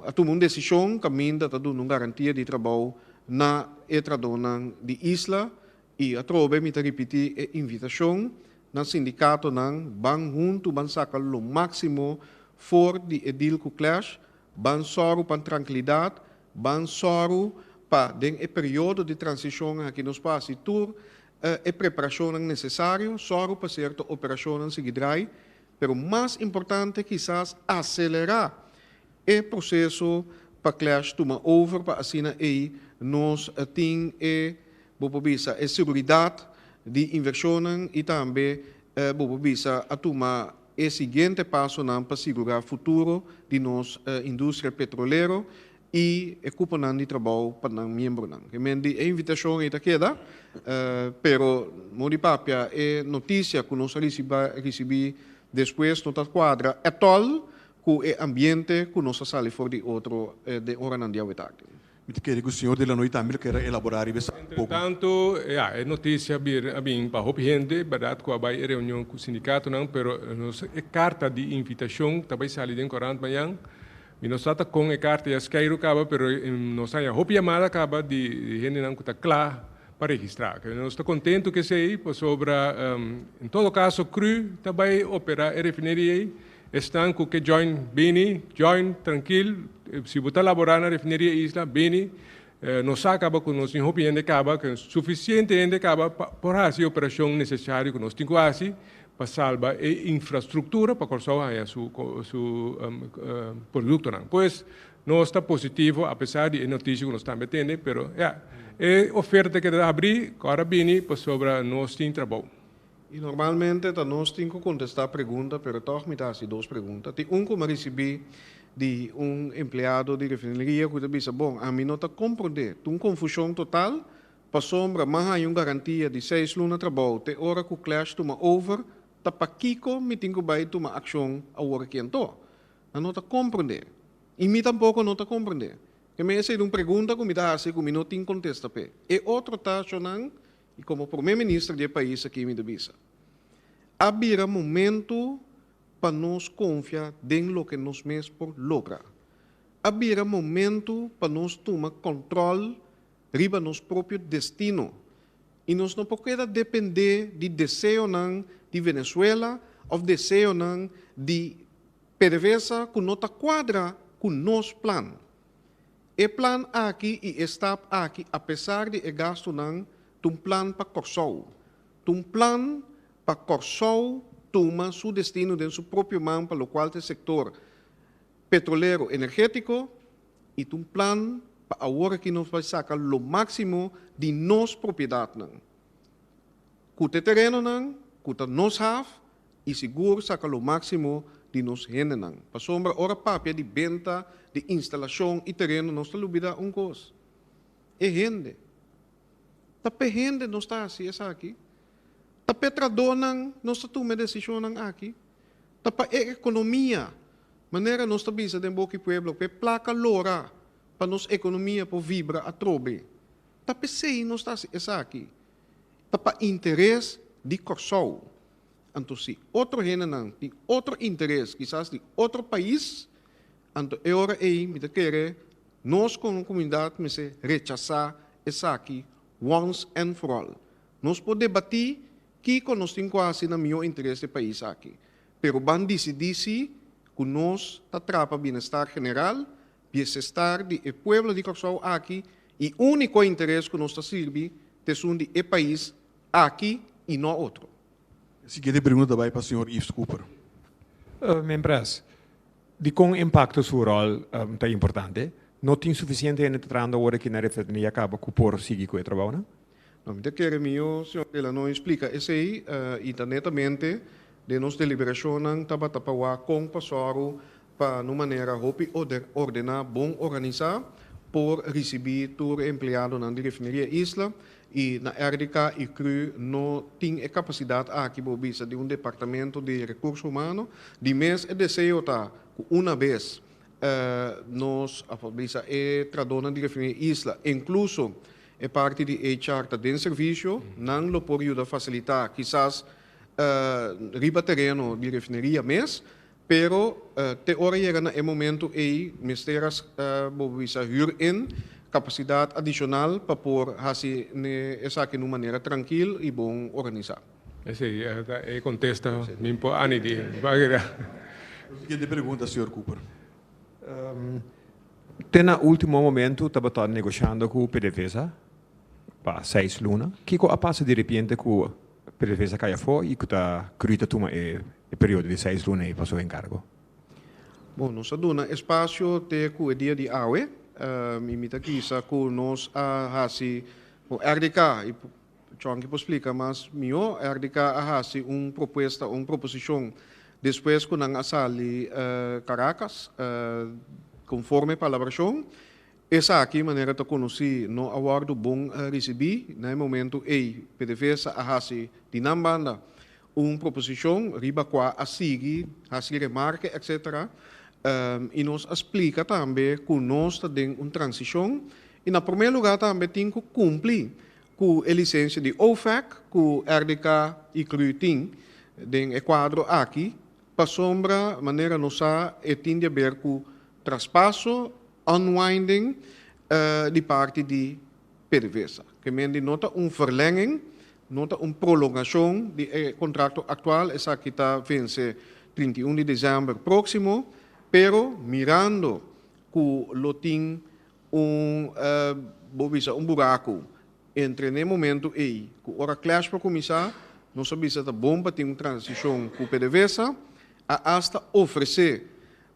a tuma un desishon kaminda ta duna un garantia di trabou na e trahadónan di Isla. I atrobe mi ta ripití e invitashon na sindikatonan: ban huntu, ban saka lo máksimo for di e deal ku Klesch, ban sòru pa trankilidat, ban sòru pa den e periodo di transishon aki nos pasa tur e preparashonnan nesesario, sòru pa sierto operashonnan sigui drai, pero mas importante kisas aselerá e proseso pa Klesch tuma over pa asina ei nos tin e, bo por bisa, e seguridat di invershonnan i tambe bo por bisa a tuma e siguiente pasonan pa sigurá futuro di nos industria petrolero i e kuponan di trabou pa nan miembronan. Ke men di e invitashon ei ta keda, pero modi papia e notisia ku nos a risibí despues no ta kuadra at all ku e ambiente ku nos a sali for di otro den oranan di awe tardi. Mi ta kere ku señor Delanoy tambe ke elaborá riba esaki poko. Tantu, ja, e notisia a bin pa hopi hende, berdat, ku a bai e reunion ku sindikatonan, pero nos e karta di invitashon ta bai sali den korant mañan. Mi no sa ta kon e karta ya skeiru kaba, pero nos haña hopi yamada kaba di hendenan ku ta kla pa registrá. Nos ta kontentu ku esei, pasobra en todo kaso cru ta bai operá e refineria ei. Esnan ku ke join, bini, join trankil. Si bo ta laborá na Refineria Isla, bini. Nos sa kaba ku nos tin hopi hende kaba, ku sufisiente hende kaba pa por hasi e operashon nesesario ku nos tin ku hasi pa salba e infrastruktura pa Kòrsou haña su su produktonan. Pues nos ta positivo apesar di e notisia ku nos tambe tende, pero ya, e oferta ta keda habrí, ku ora bini pasobra nos tin trabou. I normalmente ta nos tin ku kontestá pregunta, pero tòg mi ta hasi dos pregunta. Tin un ku mi a risibí di un empleado di refineria ku ta bisa, Bon, ami no ta komprondé. Ta un konfushon total, pasobra mi a haña un garantia di seis luna trabou te ora ku Klesch tuma over, ta pakiko mi tin ku bai tuma akshon awor aki anto? Nan no ta komprondé. I mi tampoko no ta komprondé. Ke mi esei ta un pregunta ku mi ta hasi ku mi no tin kontesta p'e. E otro ta, Shonan, I komo promé minister di e pais aki mi ta bisa, a bira momento pa nos konfia den loke nos mes por logra. A bira momento pa nos tuma kòntròl riba nos propio destino i nos no por keda dependé di deseonan di Venezuela òf deseonan di PDVSA ku no ta kuadra ku nos plan. E plan aki i e stap aki apesar di e gastunan ta un plan pa Kòrsou. Ta un plan pa Kòrsou tuma su destino den su propio man pa lokual ta e sektor petrolero energétiko i ta un plan pa awor aki nos bai saka lo máksimo di nos propiedatnan. Ku ta e terenonan, ku ta nos haf i sigur saka lo máksimo di nos hendenan. Pasobra ora papia di benta di instalashon i tereno nos ta lubidá un kos, e hende. Ta p'e hende nos ta hasi esaki. Ta p'e tradónan nos ta tuma e desishonnan aki. Ta pa e ekonomia, manera nos ta bisa den boki pueblo, p'e plaka lora pa nos ekonomia por vibra atrobe. Ta p'esei nos ta hasi esaki. Ta pa interes di Kòrsou. Anto si otro hendenan tin otro interes, kisas di otro pais, anto e ora ei mi ta kere nos komo komunidat mester rechasá esaki once and for all. Nos por debatí kiko nos tin ku hasi na mihó interes di e pais aki, pero ban disidí si ku nos ta traha pa bienestar general, biesestar di e pueblo di Kòrsou aki i úniko interes ku nos ta sirbi ta esun di e pais aki i no otro. E siguiente pregunta ta bai pa señor Yves Cooper. Mempres, dikon Impacto su ròl ta importante? No tin sufisiente hende ta trahando awor aki na refineria kaba ku por sigui ku e trabounan? No, mi ta kere mihó señor Delanoy splika esei i ta netamente den nos deliberashonnan tabata pa wak kon pa sòru pa na un manera hopi ordená, bon organisá por risibí tur e empleadonan di Refineria Isla i na RDK i cru no tin e kapasidat aki bo bisa di un departamento di rekurso humano. Di mes e deseo ta ku una bes nos a bisa e trahadónan di Refineria Isla inkluso e parti di HR ta den servisio, nan lo por yuda fasilitá kisas riba tereno di refineria mes. Pero te ora yega na e momento ei mester a bo bisa hür in kapasidat adishonal pa por hasi esaki na un manera trankil i bon organisá. Esei ta e kontesta mi por anidi. Siguiente pregunta, señor Cooper. Te na ultimo momento tabata negoshando ku PDVSA pa seis luna. Kiko a pasa di repente ku PDVSA kai afó i ku ta cru ta tuma e periodo di seis luna ei pa su enkargo? Bon, nos a duna espasio te ku e dia di awe. I mi ta kisa ku nos a hasi, bon, RDK, i Chonky por splika mas mihó, RDK a hasi un propuesta, un proposishon despues ku nan a sali Caracas, konforme palabrashon. Esaki, manera ta konosí, no a wòrdu bon risibí. Na e momentu ei, PDVSA a hasi di nan banda un proposishon riba kua a sigui hasi remarke etcetera. I nos a splika tambe ku nos ta den un transishon i na promé lugá tambe tin ku kumpli ku e lisensia di OFAC ku RDK i cru tin den e kuadro aki, pasobra manera nos sa e tin di aber ku. traspaso, unwinding, di parti di PDVSA. Ke men di no ta un verlenging, no ta un prolongashon di e kontrakto aktual, esaki ta vense 31 di desèmber próksimo, pero mirando ku lo tin un, bo bisa un buraku entre n'e momento ei ku ora clash por kuminsá, nos a bisa ta bon pa tin un transishon ku PDVSA, a asta ofresé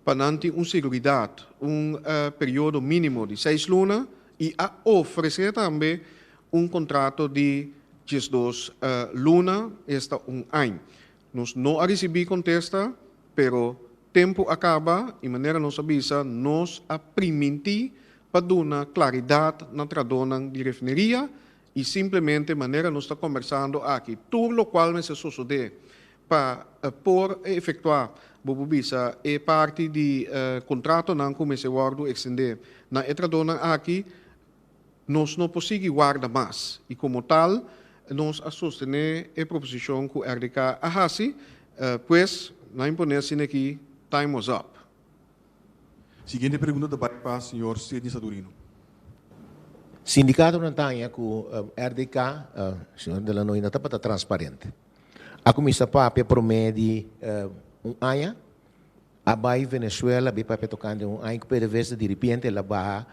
pa nan tin un seguridat, un periodo mínimo di seis luna i a ofresé tambe un kontrato di 12 luna, esta un añ. Nos no a risibí kontesta, pero tempu a kaba i manera nos a bisa nos a primintí pa duna klaridat na trahadónan di refineria i simplemente manera nos ta kombersando aki tur lokual mester sosodé pa por efektuá, bo por bisa, e parti di kontratonan ku mester wòrdu ekstendé na e trahadónan aki, nos no por sigui warda mas i komo tal nos a sostené e proposishon ku RDK a hasi, pues nan imponé asina aki, time was up. Siguiente pregunta ta bai pa señor Sidney Sadurino. Sindikatonan ta haña ku RDK, señor Delanoy, no tabata transparente. A kuminsá papia promé di un aña, a bai Venezuela, a bin papia tokante un aña ku PDVSA, diripiente el a baha,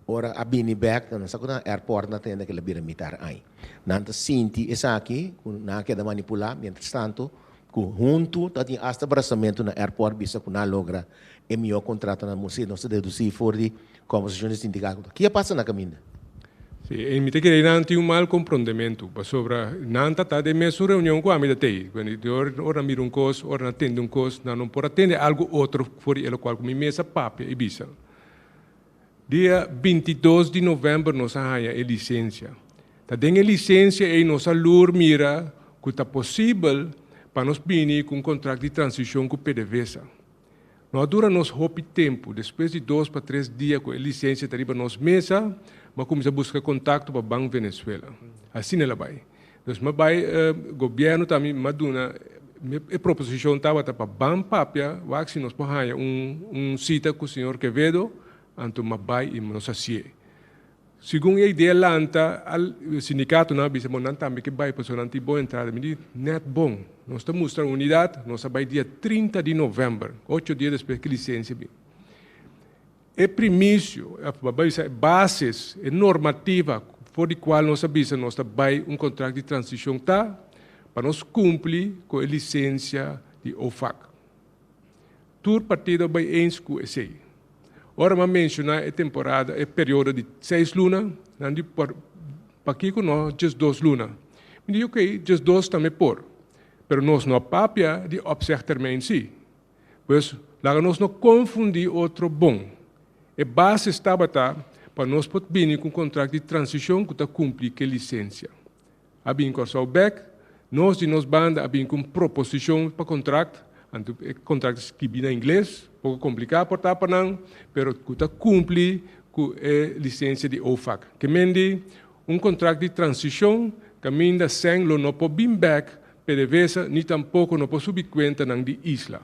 ora a bini bèk, nan no sa ku na airport nan a tende ku el a bira mitar aña. Nan ta sinti esaki ku nan a keda manipulá, mientras tanto ku huntu ta tin asta brasamentu na airport bisa ku nan a logra e mihó kontratonan. Nos ta dedusí for di Kombersashon di sindikato. Ki a pasa na kaminda? Si, i mi ta kere nan tin un mal komprondementu, pasobra nan ta ta den mesun reunion ku ami ta tei. Ora nan mira un kos, ora nan tende un kos, nan no por a tende algu otro for di e lokual ku mi mes a papia i bisa. Dia 22 di novèmber nos a haña e lisensia. Ta den e lisensia ei nos a lur mira ku ta posibel pa nos bini ku un kontrakt di transishon ku PDVSA. No a dura nos hopi tempu, despues di dos pa tres dia ku e lisensia ta riba nos mesa, m'a kuminsá buska kontakto pa Ban Venezuela. Asina el a bai. Dus m'a bai gobièrnu tambe m'a duna e proposishon tabata pa ban papia wak si nos por haña un un sita ku señor Quevedo, anto m'a bai i nos hasié. Segun e idea lanta, al sindikatonan a bisa, bon, nan tambe ke bai pasobra nan tin bon entrada. Mi di, nèt bon. Nos ta mustra unidat, nos a bai dia 30 di novèmber, ocho dia despues ku lisensia bin. E primisio, bo a bisa e bases, e normativa for di kual nos a bisa nos ta bai un kontrakt di transishon ta pa nos kumpli ku e lisensia di OFAC. Tur partido a bai eens ku esei. Ora mi a menshoná e temporada, e periodo di seis luna, nan di, Pakiko no 12 luna? Mi di, Oké, 12 tambe por. Pero nos no a papia di opzegtermijn sí. Pues, laga nos no konfundí otro bon. E bases tabata pa nos por bini ku un kontrakt di transishon ku ta kumpli ku e lisensia. A bin Kòrsou bèk, nos di nos banda a bin ku un proposishon pa kontrakt, anto e kontrakt ta skibí na ingles, poko kompliká por ta pa nan, pero ku ta kumpli ku e lisensia di OFAC. Ke men di un kontrakt di transishon kaminda sèn lo no por bin bèk PDVSA ni tampoko no por subi kuentanan di Isla.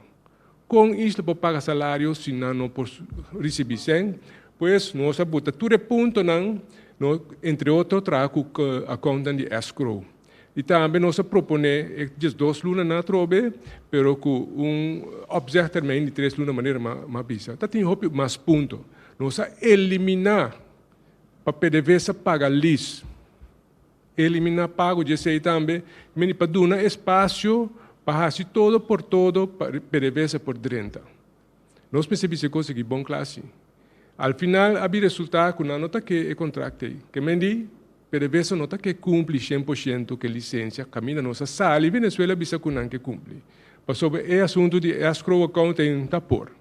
Kon Isla por paga salario si nan no por risibí sèn? Pues nos a buta tur e puntonan, no, entre otro traha ku accountant di escrow. I tambe nos a proponé e 12 lunanan atrobe, pero ku un opzegtermijn di tres luna manera m'a bisa. Ta tin hopi mas punto. Nos a eliminá pa PDVSA paga lease. Eliminá pago di esei tambe, meni pa duna espasio pa hasi todo por todo pa PDVSA por drenta. Nos mester bisa e kos aki bon kla si. Al final a bin resultá ku nan no ta ke e kontrakt ei. Ke men di, PDVSA no ta ke kumpli 100% ku e lisensia kaminda nos a sali Venezuela a bisa ku nan ke kumpli. Pasobra e asuntu di escrow account ei no ta por.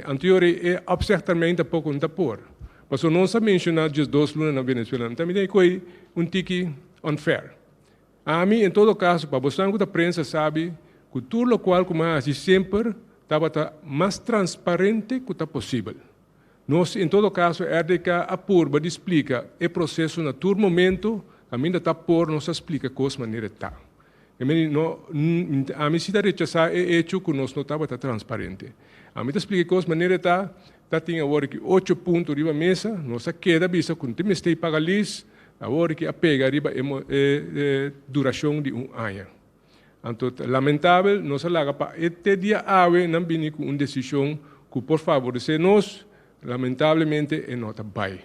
Anto e opzegtermijn tampoko no ta por. Pasobra nos a menshoná 12 luna na Venezuela. Nan ta mira ku ei un tiki unfair. Ami, en todo kaso, pa bosan ku ta prensa sabi ku tur lokual ku mi a hasi semper tabata mas transparente ku ta posibel. Nos, en todo kaso, RDK a purba di splika e proseso na tur momento, kaminda ta por nos a splika kos manera e ta. No, ami si ta rechasá e echo ku nos no tabata transparente. Ami ta splika e kos manera e ta. Ta tin awor aki ocho punto riba mesa, nos a keda bisa ku no tin mester paga lis, awor aki a pega riba e e durashon di un aña. Anto ta lamentabel nos a laga pa e te dia awe nan bini ku un desishon ku por faboresé nos, lamentablemente e no ta bai.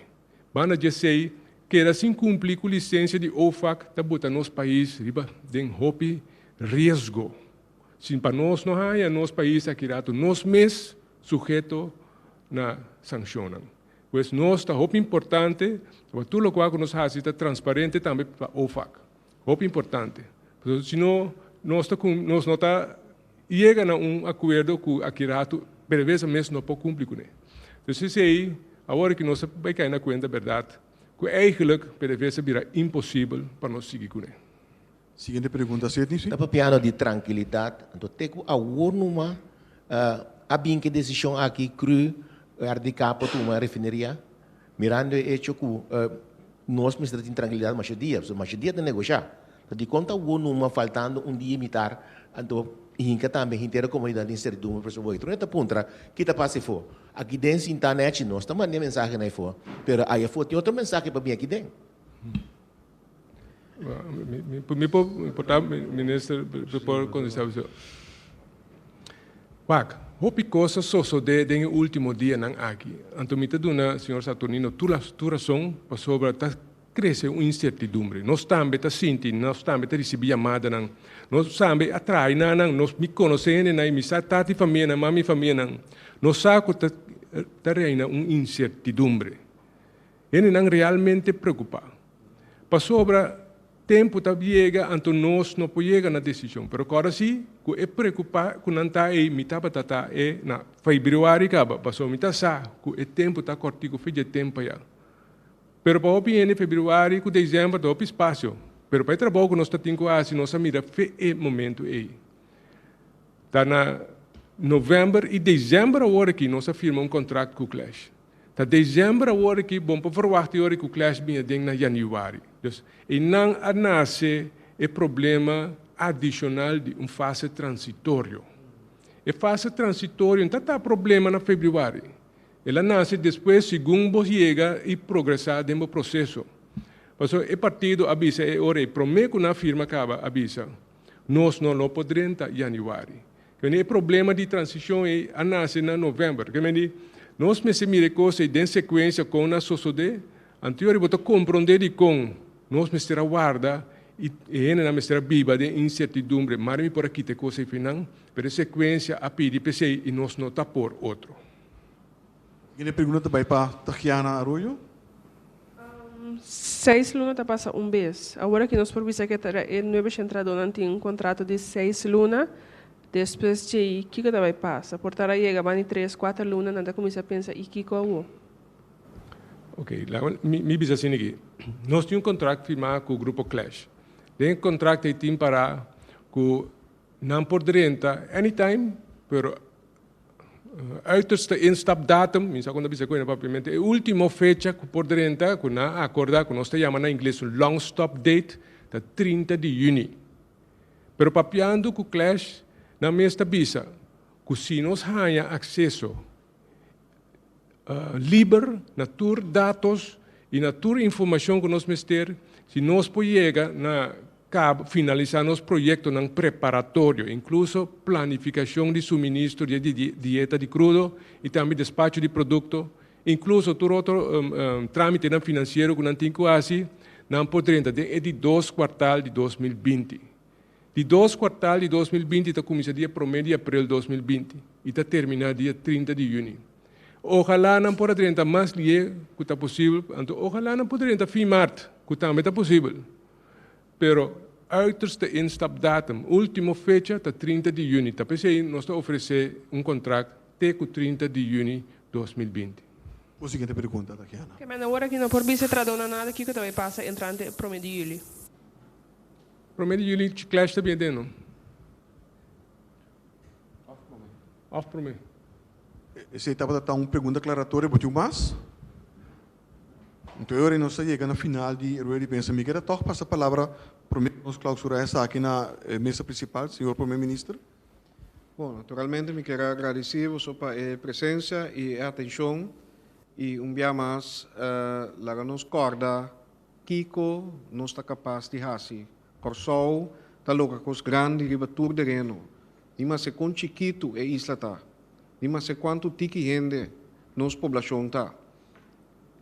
Banda di esei, keda sin kumpli ku lisensia di OFAC ta buta nos pais riba den hopi riesgo. Sin pa nos no haña nos pais aki rato nos mes suheto na sankshonnan. Pues nos ta hopi importante pa tur lokual ku nos hasi ta transparente tambe pa OFAC. Hopi importante. Pasobra si no nos ta nos no ta yega na un akuerdo ku aki rato PDVSA mes no por kumpli kuné. Entonces esei awor ki nos a bai kai na kuenta bèrdat ku eigelijk PDVSA bira imposibel pa nos sigui kuné. Siguiente pregunta, Sidney, si. Ta papiando di trankilidat, anto te ku awor numa a bin ku e desishon aki cru RDK por tuma refineria, mirando e echo ku nos mester tin trankilidat masha dia, pasobra masha dia ta negoshá. Ta dikon ta awor numa faltando un dia i mitar, anto hinka tambe henter e komunidat den sertidumbre pasobra bo e ta puntra ki ta pasa efo. Aki den sinta nechi nos ta manda e mensahe na efo, pero ayafo tin otro mensahe pa bin aki den. Mi por importá minister por kontestá bo. Wak, hopi kos a sosodé den e último dianan aki. Anto mi ta duna señor Saturnino tur tur rason pasobra ta krese un insertidumbre. Nos tambe ta sinti, nos tambe ta risibí yamadanan. Nos tambe a traha na nan, nos mi konosé hendenan i mi sa tati famianan, mami famianan. Nos sa ku ta ta reina un insertidumbre. Hendenan realmente preokupá. Pasobra tempu ta yega anto nos no por yega na desishon. Pero kòrda si ku e preokupá ku nan ta ei mi tabata ta e na febrüari kaba pasobra mi ta sa ku e tempu ta kòrtiku fe dje tempu aya. Pero pa hopi hende febrüari ku desèmber ta hopi spasio. Pero pa e trabou ku nos ta tin ku hasi nos a mira fe e momentu ei. Ta na novèmber i desèmber awor aki nos a firma un kontrakt ku Clash. Ta december awor aki bon por verwachta e ora ku Clash bini aden na januari. Dus einan a nace e problema adicional di un fase transitorio. E fase transitorio no ta ta problema na februari. El a nace despues segun bo yega y progresa den bo proceso. Pasobra e partido a bisa e ora ei prome ku nan firma kaba a bisa nos no lo por drenta januari. Kende e problema di transishon ei a nase na novèmber. Ke mende nos mester mira e kos ei den sekuensia kon a sosodé, anto bo ta komprondé dikon nos mester a warda i e hendenan mester a biba den insertidumbre. Mari mi por a kita e kos ei finan, pero e sekuensia a pidi p'esei i nos no ta por otro. Kende pregunta ta bai pa Tagiana Arroyo? Seis luna ta pasa un bes. Awor aki nos por bisa ke ta e nuebe shentradonan tin un kontrato di seis luna. Despues djei kiko ta bai pasa? Por ta yega bani tres, kuater luna nan ta kuminsá pensa i kiko awor? Ok, laga mi bisa asina aki. Nos tin un kontrakt firmá ku Grupo Clash. Den e kontrakt ei tin pará ku nan por drenta anytime, pero Uiterste instapdatum, mi sa kon ta bisa ku e na papiamentu, e ultimo fecha ku por drenta, ku nan a akorda, ku nos ta yama na ingles un long stop date, ta 30 di yüni. Pero papiando ku Clash, nan mes ta bisa ku si nos haña akseso liber na tur datos i na tur informashon ku nos mester, si nos por yega na Caba finalisa nos proyectonan preparatorio, incluso planificacion di suministro di dieta di crudo y tambe despacho di producto, incluso tur otro tramitenan financiero cu nan tin cu haci, nan por drenta den e di dos kwartaal di 2020. Di dos kwartaal di 2020 ta cuminsa dia prome di april 2020 y ta termina dia 30 di juni. Ojalá nan por a drenta mas lie cu ta posibel, anto ojalá nan por drenta fin maart cu tambe ta posibel. Pero uiterste instapdatum, ultimo fecha, ta 30 di yüni. Ta p'esei nos ta ofresé un kontrakt te ku 30 di yüni 2020. Un siguiente pregunta, Tatiana. Ke men awor aki no por bisa tradó na nada kiko ta bai pasa entrante e prome di yüli. Prome di yüli Clash ta bien den no? Òf prome. Esei tabata ta un pregunta aklaratorio, bo tin un mas? Anto e ora nos ta yega na final di rueda di prensa. Mi keda tòg pasa palabra promé ku nos klausura esaki na e mesa prinsipal, señor Prome Minister. Bon, naturalmente mi ke gradisí boso pa e presensia i atenshon i un bia mas laga nos kòrda kiko nos ta kapas di hasi. Kòrsou ta logra kos grandi riba tur tereno. Ni maske kon chikitu e isla ta, ni maske kuantu tiki hende nos poblashon ta.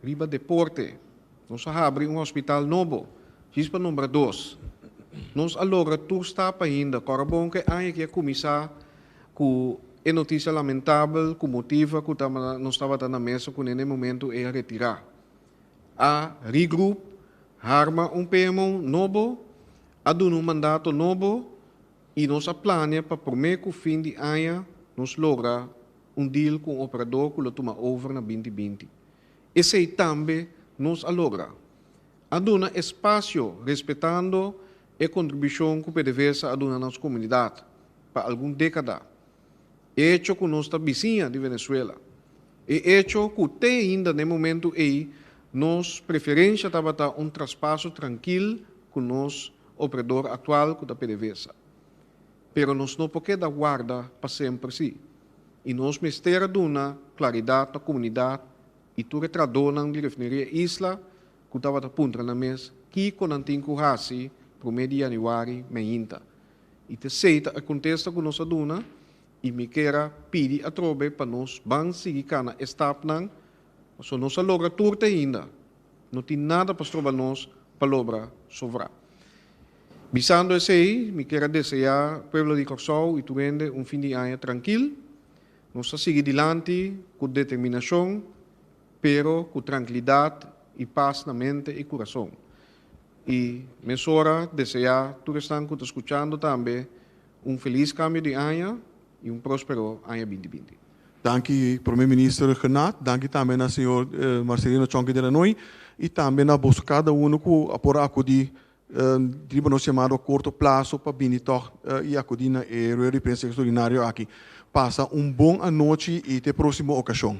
Riba deporte, nos a habri un hospital nobo, djis pa nombra dos. Nos a logra tur stap ainda. Kòrda bon ku e aña aki a kuminsá ku e notisia lamentabel ku motiva ku nos tabata na mesa kuné na e momentu ei a retirá. A regroup, harma un PMO nobo, a duna un mandato nobo i nos a plania pa promé ku fin di aña nos logra un deal ku un operador ku lo tuma over na 2020. Esei tambe nos a logra. A duna espasio respetando e kontribushon ku PDVSA a duna nos komunidat pa algun dékada. E echo ku nos ta bisiña di Venezuela. E echo ku te ainda na e momentu ei nos preferensha tabata un traspaso trankil ku nos operador aktual ku ta PDVSA. Pero nos no por keda warda pa semper sí. I nos mester a duna klaridat na komunidat i tur e trahadónan di Refineria Isla ku tabata puntra nan mes kiko nan tin ku hasi promé di yanüari meinta. I t'esei ta e kontesta ku nos a duna i mi ker a pidi atrobe pa nos ban sigui kana e stapnan, pasobra nos a logra tur te ainda. No tin nada pa stroba nos pa logra sobrá. Bisando esei, mi ker a deseá pueblo di Kòrsou i tur hende un fin di aña trankil. Nos ta sigui dilanti ku determinashon, pero ku trankilidat i pas na mente i kurason. I mesora deseá tur esnan ku ta skuchando tambe un felis kambio di aña i un próspero aña 2020. Danki, Promé Minister Rhuggenaath. Danki tambe na señor Marcelino Chonky de Lanoy i tambe na boso kada uno ku a por akudí riba nos yamado a korto plaso pa bini tòg i akudí na e rueda di prensa ekstraordinario aki. Pasa un bon anochi i te próksimo okashon.